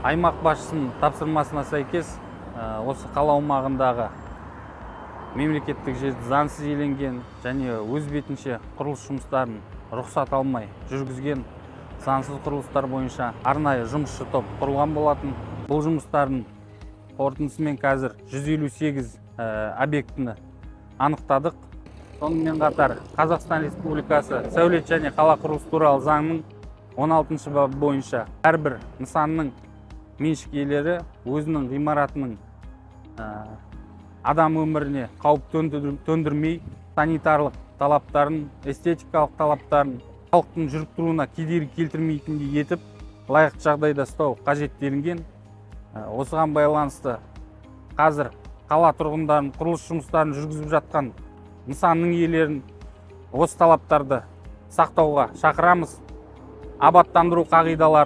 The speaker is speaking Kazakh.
Аймақ басшысының тапсырмасына сәйкес осы қала аумағындағы мемлекеттік жерді заңсыз иеленген және өз бетінше құрылыс жұмыстарын рұқсат алмай жүргізген заңсыз құрылыстар бойынша арнайы жұмысшы топ құрылған болатын. Бұл жұмыстардың қорытындысымен қазір 158 объектіні анықтадық. Сонымен қатар Қазақстан Республикасы Сәулет және қала құрылысы туралы заңның 16 бабы бойынша әрбір нысанның меншік иелері өзінің ғимаратының адам өміріне қауіп төндірмей, санитарлық талаптарын, эстетикалық талаптарын, халықтың жүріп тұруына кедергі келтірмейтіндей етіп, лайықты жағдайда ұстау қажет делінген. Осыған байланысты қазір қала тұрғындарын, құрылыс жұмыстарын жүргізіп жатқан нысанның иелерін осы талаптарды сақтауға шақырамыз. Абаттандыру қағидалары